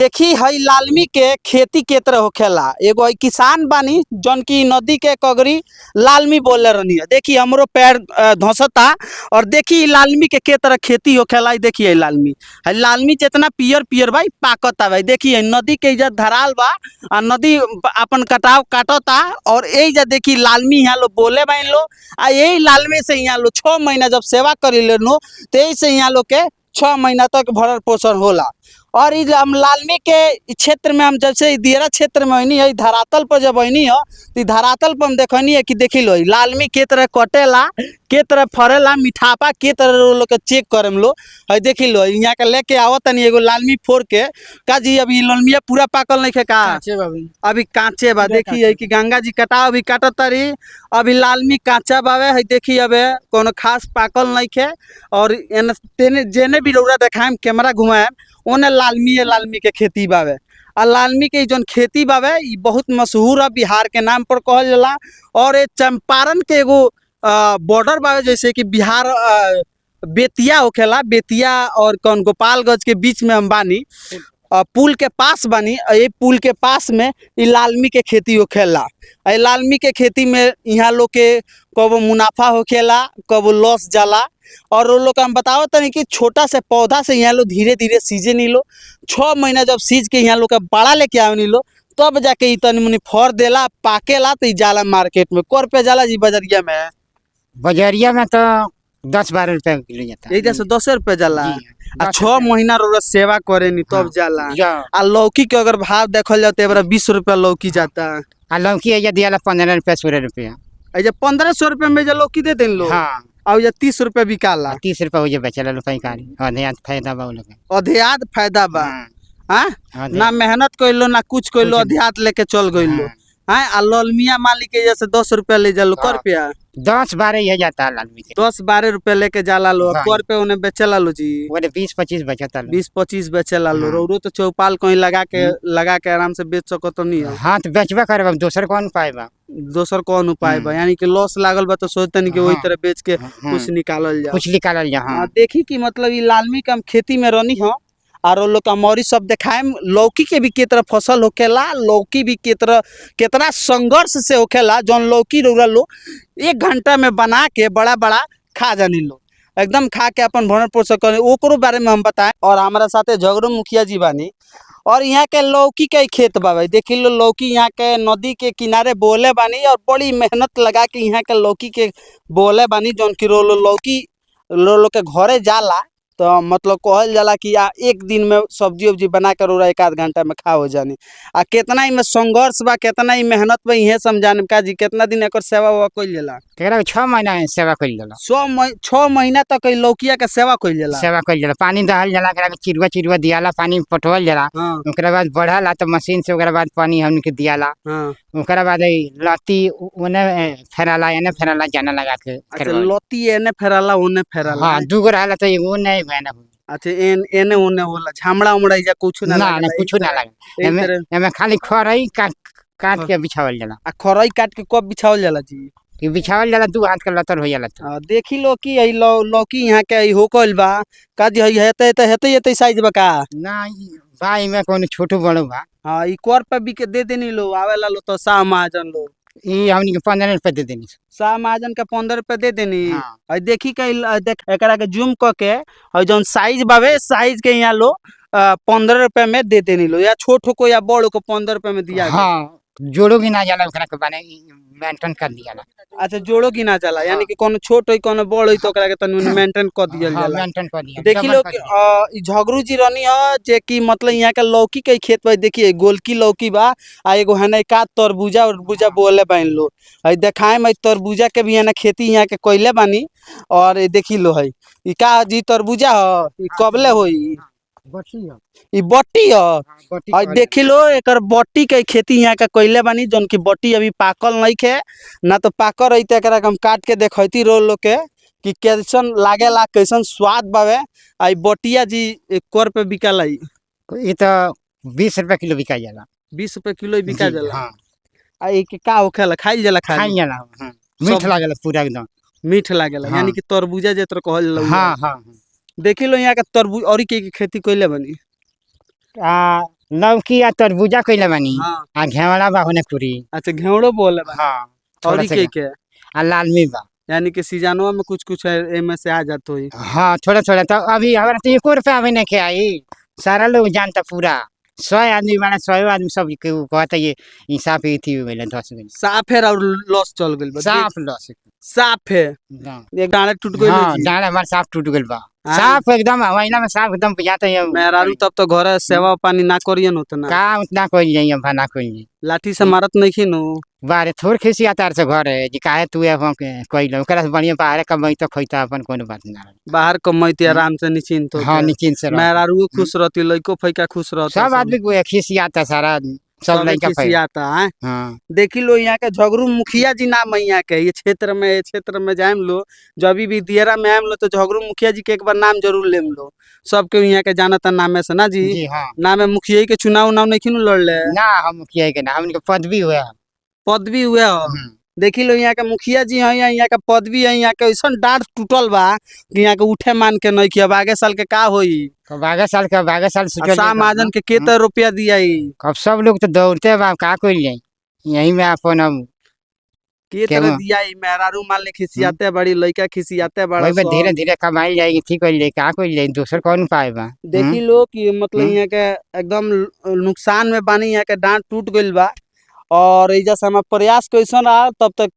देखी हई लालमी के खेती के तरह होखेला। एगो हई किसान बानी जौन की नदी के कगरी लालमी बोले रहनी है। देखी हमरो पैर धंसता और देखी इ लालमी के तरह खेती होखेला। इ देखी हई लालमी, हई लालमी जितना पियर पियर बा इ पाकता बा। देखी हई नदी के इधर धराल बा आ नदी अपन कटाव काटता और एहिजा देखी लालमी यहाँ लोग बोले बाइन लो आ यही लालमी से यहाँ लोग 6 महीना जब सेवा करी लो तो यही से यहाँ लोग के 6 महीना तक भरण पोषण होला। और इ हम लालमी के क्षेत्र में हम जब से दियरा क्षेत्र में अनी है, धरातल पर जब अनी है तो धरातल पर हम देखनी है कि देखी लो लालमी के तरह कटेला, के तरह फरेला, मिठापा के तरह लोग के चेक करेम लो। है देखी लो यहाँ के लेके आवत तनी एगो लालमी फोड़ के का जी अभी लालमिया पूरा पाकल नहीं खे का, काचे बा अभी। अभी कांचे बा। पूरा देखी है कि गंगा जी कटाव अभी काटत तारी, अभी लालमी कांचा बावे है। देखी अबे कोनो खास पाकल नहीं खे और एने तेने जेने भी रौरा देखाएम कैमरा घुमाएम ओने लालमी है, लालमी के खेती बावे। आ लालमी के जौन खेती बावे इ बहुत मशहूर है, बिहार के नाम पर कहल जाला। और ये चंपारण के एगो बॉर्डर बावे, जैसे कि बिहार बेतिया होखेला, बेतिया और कौन गोपालगंज के बीच में हम बानी, पुल के पास बानी। ये पुल के पास में इ लालमी के खेती होखेला। ए लालमी के खेती में यहाँ लोग के कबो मुनाफा होखेला, कबो लॉस जाला। और वो लोग हम बताओ तनी कि छोटा से पौधा से यहाँ लोग धीरे धीरे सीजे नहीं लो, 6 महीना जब सीज के यहाँ लोग के बड़ा लेके आवे नहीं लो तब जाके इ तनी मुनी फर देला, पाकेला तो इ जाला मार्केट में। कर पे जाला जी बजरिया में? बजरिया में तो 10-12 रुपया किलो जाता है। यही जैसे 10 रुपये जाला। जी, आ 10 6 रुपया। महीना रोज सेवा करे नी तब हाँ। जाला। जा। आ लौकी के अगर भाव देखल जाए तो एबरा 20 रुपया लौकी जाता। आ लौकी है दियाला 15 रुपया 16 रुपया। ऐसे 1500 रुपया में जो लौकी दे देन लोग। हाँ। और ये 30 रुपया बिकाला। 30 रुपया हो जाए बेचला लोग पैकारी। अधे फायदा बा उ लोग के। अधेआध फायदा बा। हाँ। हाँ? अधे। ना मेहनत कइलो ना कुछ कइलो, कुछ नहीं। अधेआध लेके चल गइलो। हाँ। हाँ? आ ललमिया मालिक के जैसे 10 रुपया ले जालो, कर हाँ। रुपया? 10-12 ही जाता है लालमी के। 10-12 रुपया लेके जाला लो, हाँ। कर पे उन्हें बेचला लो जी। बोले 20-25 बचता लो। 20-25 बेचला लो। हाँ। रौरो तो चौपाल कहीं लगा के आराम से बेच सकत नहीं है। हाँ तो बेचबा करब, दोसर कौन उपाय बा? दोसर कौन उपाय बा? यानी कि लॉस लागल बा तो सोचतनी कि वही हाँ। तरह बेच के हाँ। कुछ निकालल जा। कुछ निकालल जा, हाँ। हाँ, देखी कि मतलब ये लालमी के हम खेती में रहनी हो और वो लोग मौरी सब देखाएम लौकी के भी के तरह फसल होखेला, लौकी भी के तरह कितना संघर्ष से होखेला। जौन लौकी रौरा लो 1 घंटा में बना के बड़ा बड़ा खा जानी लो, एकदम खा के अपन भरण पोषण करे, ओकरो बारे में हम बताएं। और हमारा साथे झगड़ू मुखिया जी बानी और यहाँ के लौकी के खेत बा भाई। देखी लो लौकी यहाँ के नदी के किनारे बोले बानी और बड़ी मेहनत लगा के यहाँ के लौकी के बोले बानी। जौन की रो लो लौकी लो लो के घरे जाला तो मतलब कहल जाला कि आ एक दिन में सब्जी उब्जी बना कर उरा 1-आध घंटा में खा हो जानी। आ केतना ही में संघर्ष बा, केतना ही मेहनत बा, इहे समझाने का जी केतना दिन एकर सेवा उवा कइल जाला? एकरा 6 महीना सेवा कइल जाला। 6 महीना तक ई लौकिया के सेवा कइल जाला। सेवा कइल जाला, पानी दहल जाला, एकरा के चिरुआ चिरुआ दियाला, पानी पटवल जाला। हाँ। ओकरा बाद बढ़ला तो मशीन से ओकरा बाद पानी हमन के दियाला। हाँ। ओकरा बाद ई लती ओने फेराला, एने फेराला, जाना लगा के अच्छा, करवावल। लती एने फेराला, ओने फेराला। हाँ, दूगो रहला तो एगो ओने, एगो एने। अच्छा, एने ओने होला, झामड़ा उमड़ा या कुछ ना ना, लागेला, ना, कुछ ना लागेला। एक तरह एमे खाली खरई काट के बिछावल जाला। आ खरई काट के कब बिछावल जाला जी? ई बिछावल जाला 2 हाथ के लतर हो जाला तो। देखी लो कि ई लौकी यहाँ के ई हो गइल बा। का जी, हई हेते त हेते हेते साइज बा का? ना, ई बा, एमे कोनो छोटो बड़ो बा। हाँ, ई कर पे बिके दे देनी लो, आवेला लो तो साह महाजन लो। ई हमनी के 15 रुपया दे देनी। साह महाजन के 15 रुपया दे देनी। हाँ। और देखी के देख एकरा के जूम क के और जौन साइज बावे साइज के यहाँ लो, 15 रुपया में दे देनी लो, या छोट हो को या बड़ को 15 रुपया में दिया। हाँ, जोड़ो भी ना जाला ओकरा के बने मेंटेन कर दिया जाला। अच्छा, जोड़ो की ना जाला, यानी हाँ। कि कोनो छोट होई कोनो बड़ होई तो ओकरा के तनी मेंटेन कर दियल हाँ, जाला। मेंटेन कर दिया। देखी डबल लो कर कि, दिया। ई झगड़ू जी रहनी ह जे कि मतलब यहाँ के लौकी के खेत पर देखिए गोलकी लौकी बा आ एगो है ना का तरबूजा उरबूजा बोले बाइन लो। आई देखाए में तरबूजा के भी है ना खेती यहाँ के कइले बानी। और ये देखी लो है ई का जी तरबूजा ह, ई कबले होई? बट्टी ह। ई बट्टी ह। हाँ, बट्टी और कहल देखी लो एकर बट्टी के खेती यहाँ के कइले बानी, जौन की बट्टी अभी पाकल नहीं खे ना तो पाकल रही तो एकरा के हम काट के देखैती रो लो के कि कैसन लागेला, कैसन स्वाद बावे। आ ई बटिया जी एक कर पे बिकाला ई? ई तो 20 रुपया किलो बिका जाला। 20 रुपया किलो ही बिका जी, जाला। हाँ। आ ई के का होखेला? खाइल जाला खाली? खाइल जाला, हाँ। मीठ सब लागेला पूरा एकदम। मीठ लागेला, हाँ। यानी कि तरबूजा जेतर कहल जाला उहे। हाँ, हाँ, हाँ। देखी लो यहाँ के तरबूज और के खेती कइले बानी? आ लौकी आ तरबूजा कइले बानी। हाँ। आ घेवड़ा बा होने कुरी। अच्छा, घेवड़ो बोले बा। हाँ। और थोड़ा ई सा के के आ लालमी बा। यानी कि सीजनवा में कुछ कुछ है एमे से आ जात होई। हाँ, थोड़ा थोड़ा। तो अभी हमारा तो एको रुपया अभी नहीं के आई। सारा लोग जानता पूरा 100 आदमी वाला 100 आदमी सब के कहता ये इंसाफ ही थी बोले 10 दिन। साफ है और लॉस चल गइल बा। साफ लॉस। साफ है। एकदम। एक डाँड़े टूट गइल। हाँ। जी। डाँड हमार साफ टूट गइल बा। हाँ। साफ एकदम महीना में साफ एकदम बुझाता है। मेहरारू तब तो घरे सेवा पानी ना करियन उतना। का उतना कोई जाई, हम ना कोई जाई। लाठी से मारत नहीं खिनो? बारे थोड़ खिसी आता से घर है जी, काहे तू अब कोई ओकरा से बढ़िया बाहर कमाई तो खइता अपन, कोनो बात ना। बाहर कमैती आराम से निश्चिंत होके। हाँ, निश्चिंत से रह। मेहरारू खुश रहती, लइको फैका खुश रहता। सब आदमी को खिसियाता, सारा आदमी सब लड़का फैका। खिसियाता है। हाँ। देखी लो, यहाँ के झगरू मुखिया जी नाम है यहाँ के। ये क्षेत्र में, ये क्षेत्र में जाएम लो, जब भी दियरा में आएम लो तो झगरू मुखिया जी के एक बार नाम जरूर लेम लो। सबके यहाँ के जानता नामे से ना जी? जी हाँ। नाम है मुखिया के। चुनाव उनाव नहीं खिनु लड़ले? ना, हम मुखिया के ना, हमके पदवी हुआ। पदवी हुए हो। देखी लो, यहाँ के मुखिया जी हैं, यहाँ के पदवी है। यहाँ के ऐसा डांट टूटल बा कि यहाँ के उठे मान के नहीं किया। आगे साल के का होई? कब आगे साल का आगे साल आ सोचल। शाह महाजन के केते रुपया दिया? कब सब लोग तो दौड़ते बा, का कोई जाई यही में अपन अब के केहू? तरह दिया? मेहरारू मान ले खिसियाते बड़ी, लइका खिसियाते बड़ा। वही में सब। धीरे धीरे कमाई जाएगी, ठीक हो जाए, का कोई जाए, दोसर कौन उपाय बा? देखी लो कि मतलब यहाँ के एकदम नुकसान में बानी। यहाँ के डांट टूट गइल बा और एजा से हमार प्रयास कैसन रहा तब तक।